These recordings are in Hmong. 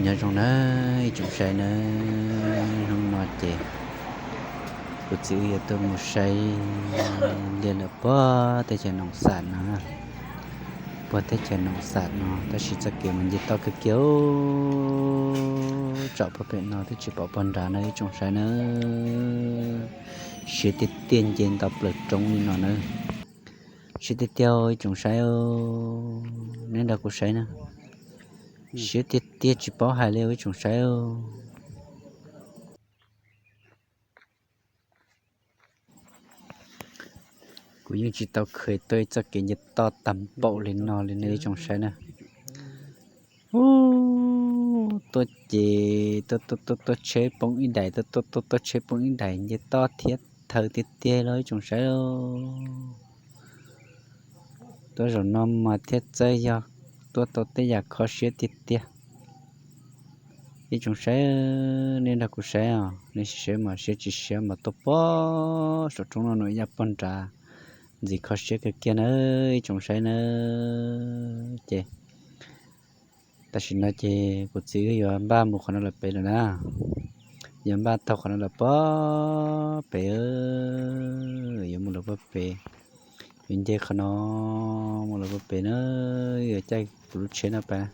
Nyob zoo nawb ib tsoom saib nawb, hnub no ces kuv txiv wb yuav tuaj mus saib liaj lawm puag teb chaws Noom Xam no, puag teb chaws Noom Xam no, tab sis txoj kev mus nce toj kawg kiag tsom puag pem no twb tsis pom puag nrad nawb ib tsoom saib nawb. Siab tiag tiag nce nto plaws roob li no nawb. Siab tiag tiag ib tsoom saib, neb nrog kuv saib na. Siab tiag tiag tsis paub hais li ib tsoom saib. Kuv yeej tsis tau kheev tuaj ib txoj kev nce toj tag npaum li no li nawb ib tsoom saib na. Ub, tuaj ces tuaj tuaj tuaj tuaj tsheb poob ib daim, tuaj tuaj tuaj tuaj tsheb poob ib daim, nce toj thiab thawv tiag tiag li ib tsoom saib. Tuaj zaum no mas thiaj txawj yog tuaj tau tej yam kho siab tiag tiag. Ib tsoom saib, nej nrog kuv saib os, nej sim saib mas siab tsis siab mas tuaj puag saum roob no nuam yaj puag nrad, ntxim kho siab kawg kiag nawb ib tsoom saib nawb. Ces tam sim no ces kuv txiv wb yuav npaj mus qhov no lawm pem lawm na, yuav npaj taug qhov no lawm puag pem, yuav mus lawm puag pem, yuav nce qhov no mus lawm puag pem na, yuav caij kuv lub tsheb no pais,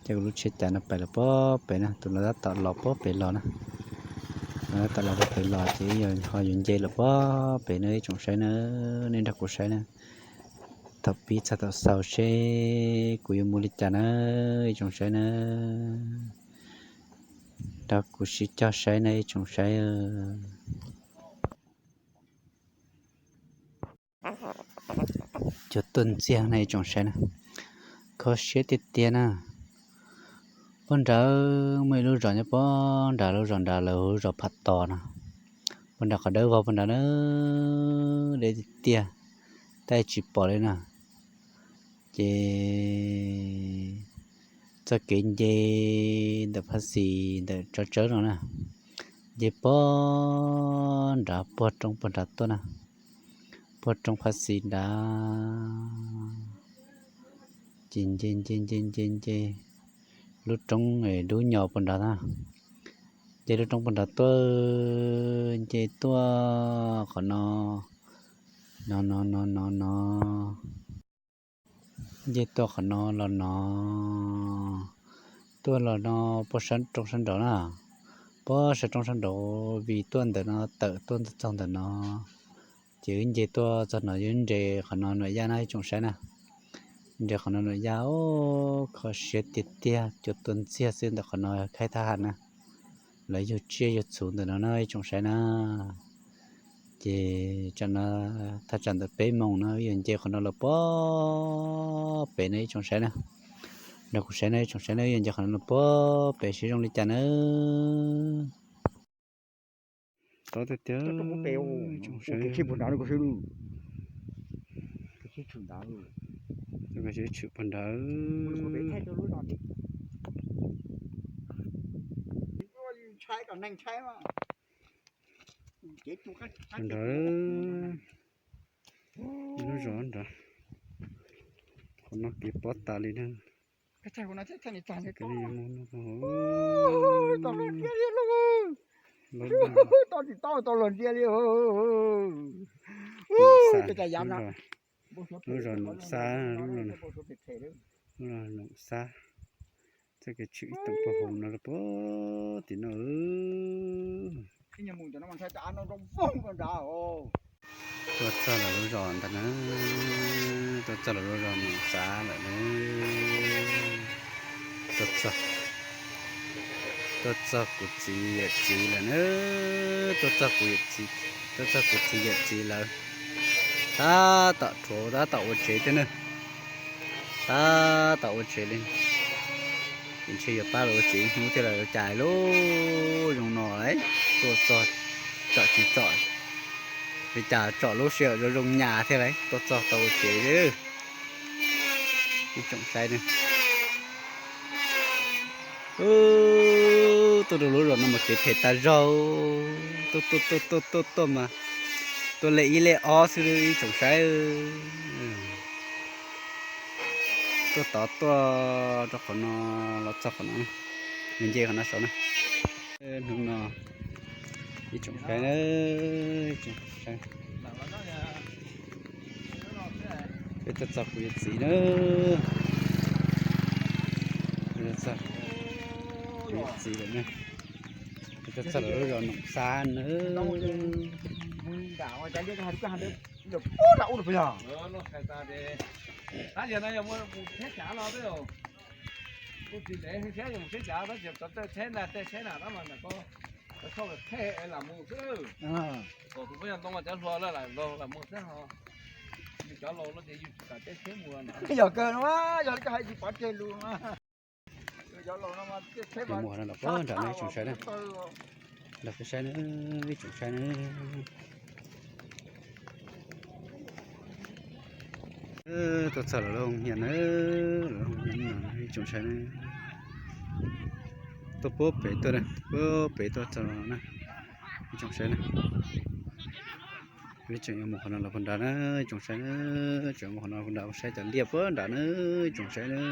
caij kuv lub tsheb cav no pais lawm puag pem na, tus no tab tom los puag pem los na, tab tom los puag pem los ces ho yuav nce lawm puag pem na ib tsoom saib na, nej nrog kuv saib na. Thaum pib txog thaum xaus seb kuv yuav mus li cas na ib tsoom saib na, nrog kuv sib cog saib na ib tsoom saib. Cua tuaj ntxiag na ib tsoom saib na, kho siab tiag tiag na. Puag nrad muaj ib lub zos nyob puag nrad, lub zos nrad lawv hu zos Pham Tos no, puag nrad qhov dawb vog puag nrad na, deb tiag tiag, tab tsis pom li na. Ces txoj kev nce ntawm Phaj Xis ntawm tsov tsawb no na, nce puag nrad puag roob puag nrad tuaj na, puag roob Phaj Xis nrad. Ces nce nce nce nce nce lub roob dub nyos puag nrad na, nce lub roob puag nrad tuaj, nce tuaj qhov no, no no no no no, nce tuaj qhov no los no, tuaj los no puag sab roob sab nraud na, puag sab roob sab nraud vim tuaj ntawm no tawm tuaj txog ntawm no, ces wb nce tuaj txog no wb nres qhov no nuam yaj na ib tsoom saib na. Nres qhov no nuam yaj, kho siab tiag tiag, cua tuaj ntxiag xwb ntawm qhov no khaib thab ham na, lawv yug tsiaj yug txhu ntawm no na ib tsoom saib na. Ces tsam no thaj tsam ntawm peb moos no wb yuav nce qhov no los puag pem na ib tsoom saib na. Nrog kuv saib na ib tsoom saib na, wb yuav nce qhov no los puag pem seb zoo li cas na. Tod tiag tiag, ib tsoom saib. Tshwm puag nrad. Nrad, lub zos nrad, qhov no kev pob tas li na. Lub zos Noom Xab, lub zos Noom Xab, txoj kev tshwm ib tsoom pog hauv no rau puag tim no. Tuaj txog lawm lub zos ntag na, tuaj txog lawm lub zos Noom Xab lawm na. Tuaj txog, tuaj txog kuv txiv yawm txiv lawm na, tuaj txog kuv yawm txiv, tuaj txog kuv txiv yawm txiv lawm. Tab tom rhuav tab tom ua tsev thiab na, tab tom ua tsev li. Ces ntshe yuav pab lawv ua tsev ib hnub thiab lawm cas lub zoo no, tuaj txog tsom tsis tsom li cas tsom lub sij hawm zoo zoo nyas thiab lauj, tuaj txog tau ua tsev. Ib tsoom saib ne, tuaj rau lub zos no mas kev phem tas zog, tuaj tuaj tuaj tuaj tuaj mas tuaj lej ib lej ob xwb ib tsoom saib. Tuaj tod tuaj rau qhov no los txog qhov no, Nws nce qhov no saud na. Hnub no ib tsoom saib na, ib tsoom saib. Peb tuaj txog kuv yawm txiv na. Peb tuaj txog kuv yawm txiv lawm na. Peb tuaj txog lawv lub zos Noom Xab na. Yog kawg no, yog li koj hais tsis pov tseg lus. Mus qhov no los pab nram no ib tsoom saib na. Nrog peb saib na, ib tsoom saib na. Tuaj txog lawv lub hoo hias na, lawv lub hoo hias no ib tsoom saib na. Tuaj puag pem tuaj, puag pem tuaj txog no na, ib tsoom saib na. Peb tseem yuav mus qhov no los puag nrad na, ib tsoom saib na. Tseem mus qhov no puag nrad, saib cov liaj puag nrad na, ib tsoom saib na.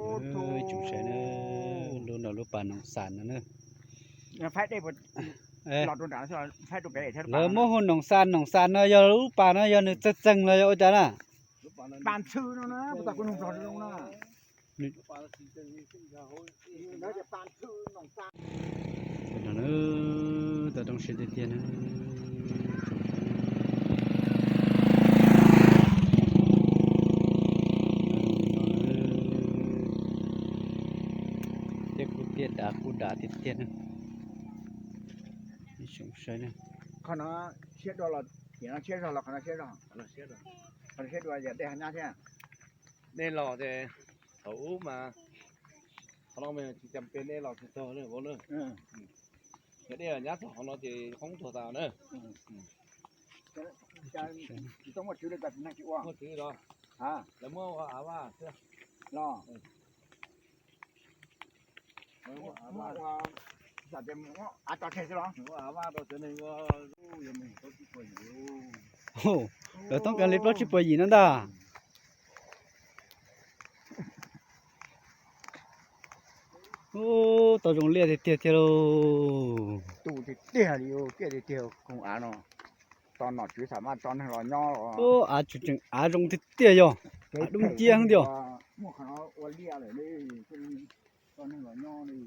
Ib tsoom saib na, lub no lub pas Noom Xab no na. Lawv muab hu Noom Xab, Noom Xab no yog lub pas no yog nws txeeg txeeg los yog ua cas na? Tau roob siab tiag tiag na. Tej kub tiaj dav kub dav tiag tiag na. Ib tsoom saib na. Qhov no siab dua los, tim no siab zog los qhov no siab zog? Qhov no siab dua yog dej ho nyab thiab. Dej los ces thaum ub mas qhov no mas tsis cas pes dej los tsis txog na vauv na. Yog dej los nyab txog qhov no ces qoob tuag tas na. Tsis tau muaj tswv li, tsis muaj tswv los. Lawv muab ua av vaj xwb los. Lawv toob kas li plaub tsib puas yim no ntag. Ub, tau zoo liaj tiag tiag tiag lauj. Tus tiag tiag li, tiag tiag tiag koog av no. Tau nom tswv xam maj tso neeg los nyob. Ub, av tseem av zoo tiag tiag yog. Av dub nciab heev tiag. Muaj qhov no ua liaj lawm, tso neeg los nyob li.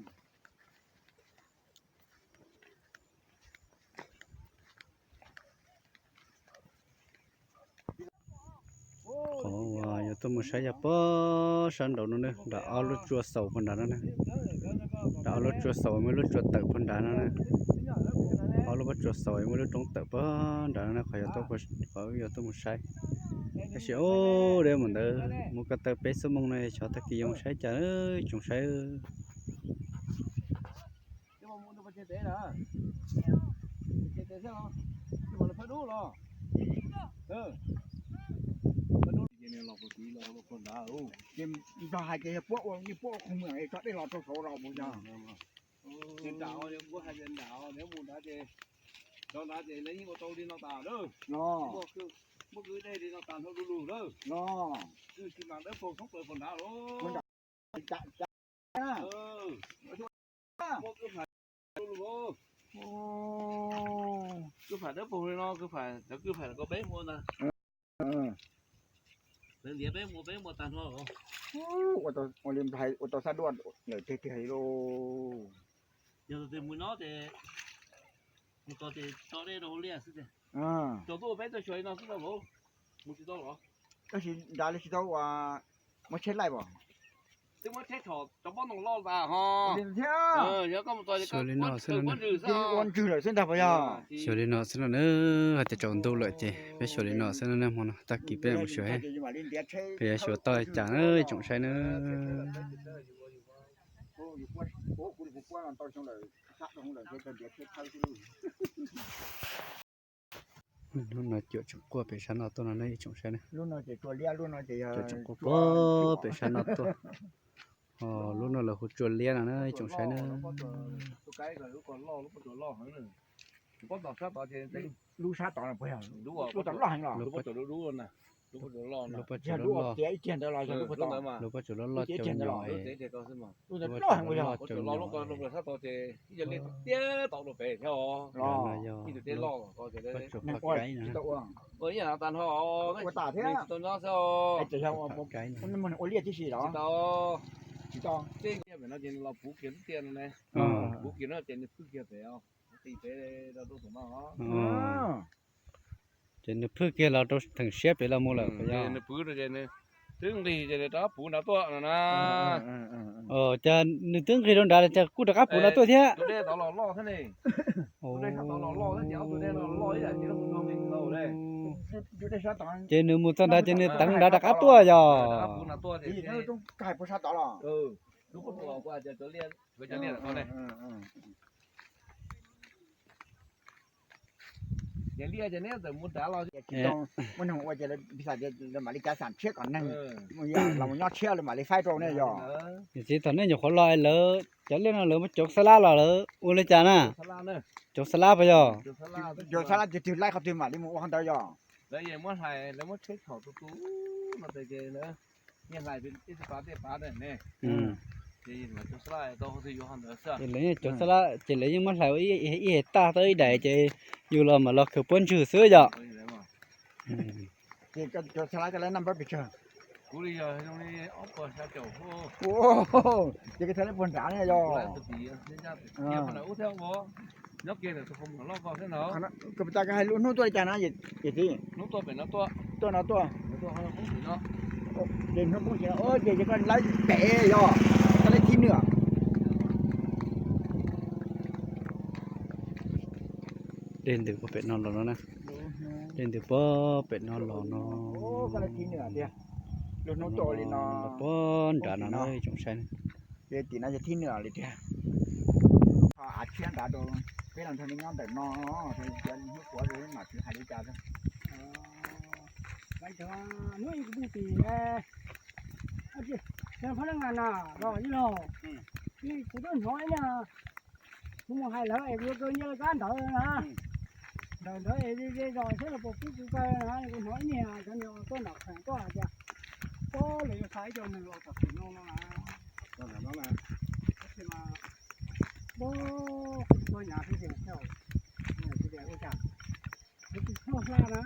Qhov uas yuav tuaj mus saib yog puag sab nraud no ne, nram ob lub tsua xaus puag nrad no ne. Nram ob lub tsua xaus muaj lub tsua tawm puag nrad no ne. Ob lub pob tsua xaus muaj lub roob tawm puag nrad no ne, qhov yuav tuaj, qhov wb yuav tuaj mus saib. Tab sis ub, deb mus ntawd mus ko taw peb xuab moos no, xyov tag kis yuav mus saib cas, tsoom saib. Ces Nplog hais tias yog puab ua, puab ua khoom mem tso dej los rau saud los mus yog. Ces nram, kuv hais tias nram, nws mus nrad ces, rau nrad ces lawv yeej ua tau li no tas na. Muaj kwj dej li no tas nrho du lug na. Kwj xi mas dawb paug thoob plaws puag nrad los. Muaj kwj pham du lug, kwj pham dawb paug li no, kwj pham, cov kwj pham ko peb muaj ntag. Lawv ntiav peb muaj, peb muaj tag nrho los. Ua li Nplog hais ua tau xab duaj lawm tiag tiag li lauj. Yog tus twg mus no ces mus txog ces tso dej rau hauv liaj xwb tiag. Txog tuaj peb tuaj xyuas li no xwb tau vauv, mus tsis tau los. Tab sis nrad li tsis tau ua, muab tsheb laij pom. Twb muab tsheb tshom cov pob ntoo loj tas ho. Xyuas li no xwb no, ua ntswg lawm xwb ntag puas yog? Xyuas li no xwb no na, hais tias tsaus ntuj lawm ces peb xyuas li no xwb no na, hmo no tag kis peb mus xyuas, peb yuav xyuas tau cas na tsoom saib na. Lub no cuam tseem quaj pem sab no tuaj no ne ib tsoom saib na. Cuam tseem quaj puag pem sab no tuaj. Lub no lawv hu tsua liab no na ib tsoom saib na. Lub sab tod no puas yog lub pob tsuas dub dub na? Lub pob tsuas loj loj, lub pob tsuas loj loj caum nyom, lub pob tsuas loj loj caum nyom. Yog pob tsuas phav kaib no. Phav kaib no. Ces nws phwj kiag los rau theem siab pem los mus lawm. Nws pw ces nws twb nqis ces nws rov qab puv nrad tuaj no na. Ces nws twb nqis rau nrad ces kuj rov qab puv nrad tuaj thiab. Ces nws mus txog nrad ces nws teev nrad rov qab tuaj yog. Mam li cav xam tshiab kom neeg los nyob tshiab lawv mam li faib rau ne yog. Txiv, thaum nej nyuam qhuav los lawv cov liaj no lawv muab cov xab lab los lawv ua li cas na? Cov xab lab puas yog? Cov xab lab ces twg laib qhov twg mam li mus ua qhov ntawd yog. Lawv cov xab lab ces lawv yeej muab hlais ua ib hais tag tau ib daim ces yus los mam los khaws puab ntswg xwb yog. Ces cov xab lab cov lab naj npawb pes tsawg? Ces koj thaij lub puag nrad ne yog. Koj puas tau koj hais lub hnub tuaj li cas no yawm txiv? Tuaj no tuaj. Ces hnub poob ces, ces koj lawb pem yog, koj lawb thib nws. Dej ntws puag pem no los no na. Dej ntws puag pem no los no. Lub hnub tuaj li no, puag nrad no na tsoom saib. Ces tim no yog thib nws li tiag. Av tshiab nrad rau peb los nrog nej nyob ntawm no, hnub puav mam tsis hais li cas. Hnub ib kuv pheej tim, phab neej na los ib los, kuv twb hnov ib niag, kuv mus hais lawv es kuv yuav kaw nyiaj rau kab ntawd na. Ntawm ntawd es ze zos thiab los puas pub kuv kaw na, kuv hnov ib niag cov niag tuaj nram kheem tuaj hais tias, tuaj lawv yuav xa ib co neeg los tom kheem no no na. Tab sis mas, tuaj nyav xwb ces, ua cas, lawv tus tshuaj hla na.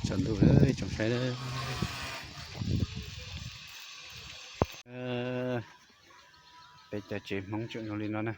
Tsaus ntuj, tsoom saib, peb cov tsev Hmoob tseem zoo li no na.